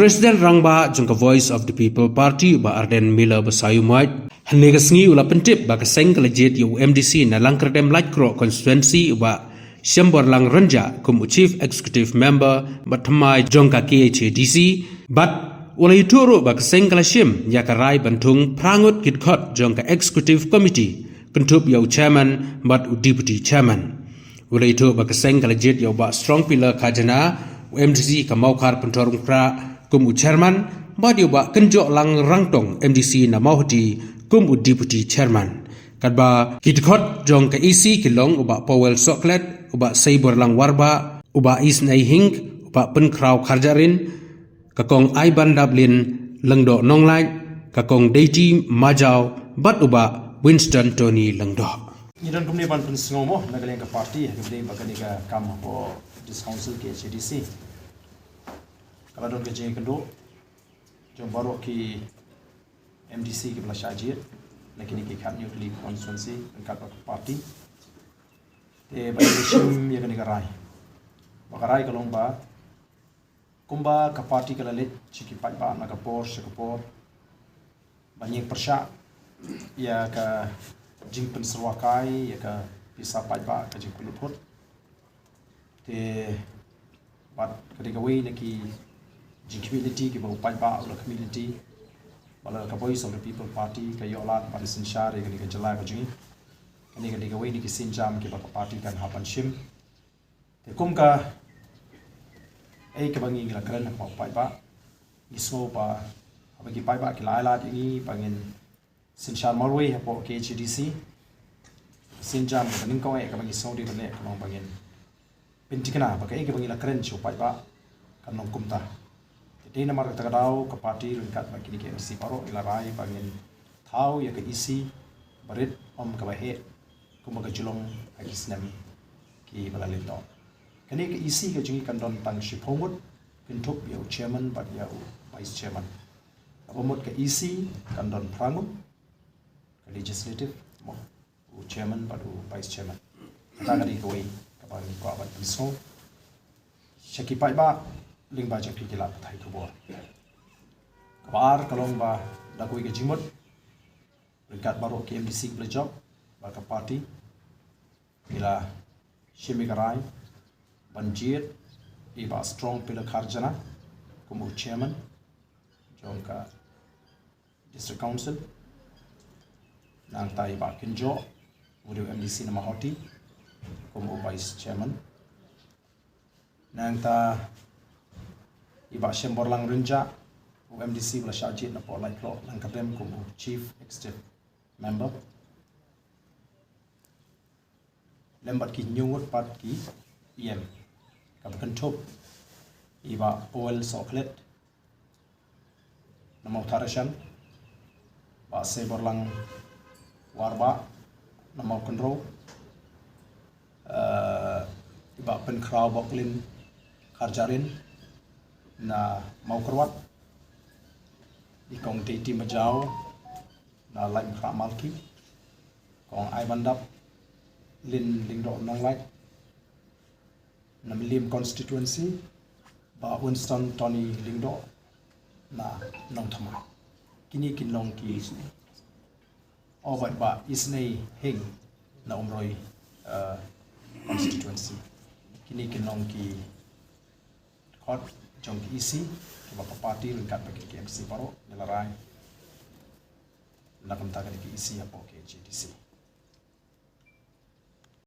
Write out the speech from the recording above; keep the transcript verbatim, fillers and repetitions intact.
President Rangbah jong ka Voice of the People Party, Bah Ardent Miller Basaiawmoit, hynne ka sngi u la pyntip ba ka seng ka la jied ïa u M D C na Langkyrdem Laitkroh constituency, Bah Shemborlang Rynjah, kum u Chief Executive Member bad thymmai jong ka K H A D C, bad u la ïathuh ruh ba ka seng ka la shim ïa ka rai ban thung phra ngut ki dkhot jong ka Executive Committee, kynthup ïa u Chairman bad u Deputy Chairman. U la ïathuh ba ka seng ka la jied ïa u Bah Strong Pillar Kharjana, u M D C ka Mawkhar Pynthorumkhrah, kum u Chairman, bad ïa u Bah Kynjohlang Rangtong, M D C na Mawhati, kum u Deputy Chairman. Katba ki dkhot jong ka E C ki long u Bah Powell Sohkhlet, u Bah Seiborlang Warbah, u Bah Isnei Hing, u Bah Pynkhraw Kharjahrin, ka Kong Aibandaplin Lyngdoh Nonglait, ka Kong Deiti Majaw, bad u Bah Winston Tony Lyngdoh. Ngi don kumne ban pynsngew mo na ka liang ka party ha ka bynta ba kane ka kam hapoh District Council K H A D C. Ka la don ka jingïakynduh jong baroh ki M D C kiba la shah jied na kine ki khatnïew tylli ki constituency ryngkat bad ka party. Te ba ngi shim ïa kane ka rai. Ba ka rai ka long ba kumba ka party ka la leit sha ki paidbah na ka por sha ka por ban ïeng pyrshah ïa ka jingpynsyrwa kai ïa ka pisa paidbah, ka jingpynlut hut. Te bad ka dei kawei na ki jingkhmih lynti kiba u paidbah u la khmih lynti, ba la ka Voice of the People Party ka ïoh lad ban synshar ïa kane ka jylla ka jong ngi. Kane ka dei kawei na ki sienjam kiba ka party kan hap ban shim. Te kum kaei kaba ngi la kren hapoh paidbah, ngi sngew ba haba ki paidbah ki la ai lad ïa ngi ba ngin synshar marwei hapoh K H A D C. Sienjam kaba nyngkong eh kaba ngi sngew dei ban leh ka long ba ngin pynthikna ba kaei kaba ngi la kren sha u paidbah kan long kumta. Te dei namar kata ka daw ka party ryngkat bad kine ki M D C baroh ngi la rai ba ngin thaw ïa ka E C barit ym kaba heh kumba ka ju long ha ki snem kiba la leit noh. Kane ka E C ka jong ngi kan don tang shiphew ngut, kynthup ïa u chairman bad ïa u vice chairman. Kaba mut ka E C kan don phra ngut, ka legislative mo, u chairman bad u vice chairman. Kata ka dei kawei kaba ngi kwah ban pynsngew sha ki paidbah lyngba jong phi ki lad pathai khubor. Kaba ar ka long ba da kawei ka jingmut ryngkat baroh ki M D C kiba la jop, ba ka party ki la shim ïa ka rai ban jied ïa i Bah Strong Pillar Kharjana kum u chairman jong ka District Council. Nangta i Bah Kynjoh, u dei u M D C na Mawhati, kum u vice chairman. Nangta i Bah Shemborlang Rynjah, u M D C ba la shah jied napoh Laitkroh Langkyrdem, kum u chief executive member. Lem bad ki hynñiew ngut pat ki E M, kaba kynthup i Bah Powell Sohkhlet na Mawthadraishan, Bah Seiborlang Warbah na Mawkynrew, eh, i Bah Pynkhraw Boklin Kharjahrin na Mawkyrwat, i Kong Deiti Majaw na Laitumkhrah Malki, Kong Aibandaplin Lyngdoh Nonglait na Mylliem constituency, Bah Winston Tony Lyngdoh na Nongthymmai. Kine kin long ki, oh, bad Bah Isnei Hing na Umroi, eh, constituency. Kine kin long ki dkhot jong ki E C kiba ka party ryngkat bad ki M C baroh ngi la rai na ka bynta kane ka E C hapoh K H A D C.